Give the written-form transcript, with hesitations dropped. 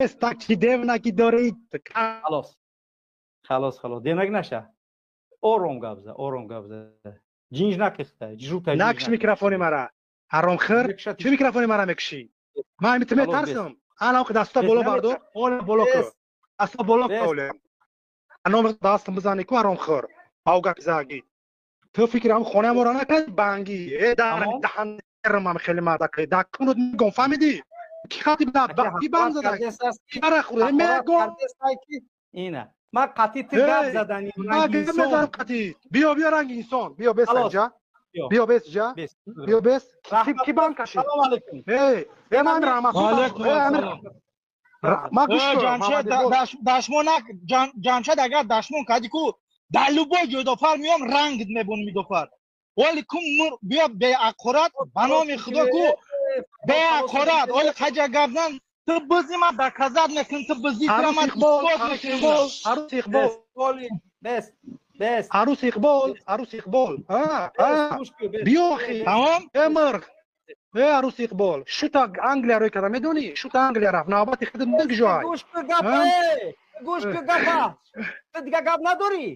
Так чи девнаки дорӣ? Халос, халос, халос, девнак наша. Ором гап за, ором гап за, ҷинж накихта. Жута. Накш микрофони мара, ҳаромхӯр. Чӣ микрофони мара мекушӣ? Ман ами ту метарсам. Ана даста боло бардор, ола боло ку, даста боло ку. Оле ном дастам бизани ку, ҳаромхӯр. Ав гапи заги ту фикр ам хонаи моро накард банги э дар даҳан хеле мардак дакунут мегом, фаҳмидӣ? Ки хати ки банд зада, кара хӯрда мегом. Ина ман қатъи ту гап задани. Ман гап мезанам қатъи. Биё, биё, ранги инсон, биё, бес инҷа, биё, бес ҷа, биё, бес. Ки банд кашид? Салом алейкум. Э, э, ман раҳмат. Ма гӯш. Ҷамшед, дашмонак. Ҷамшед, агар дашмон кардӣ ку, дар любой ҷой дофар меём, рангт мебонам дофар. Оли ку, биё беақорат, ба номи Худо ку, беақорат. Оли қаҷа гап зан. Ту бизӣ, ман доказать мекунам, ту бизӣ, тура ман исбот мекунам. Арус Иқбол. Бес, бес. Арус Иқбол, Арус Иқбол, биё охи. Тамом. Э мурғ, э Арус Иқбол, шута Англия рӯй карда, медонӣ, шута Англия рафт, навбати худат мегжоай. Гӯш ку гапа, гӯш ку гапа. Ту дига гап надорӣ?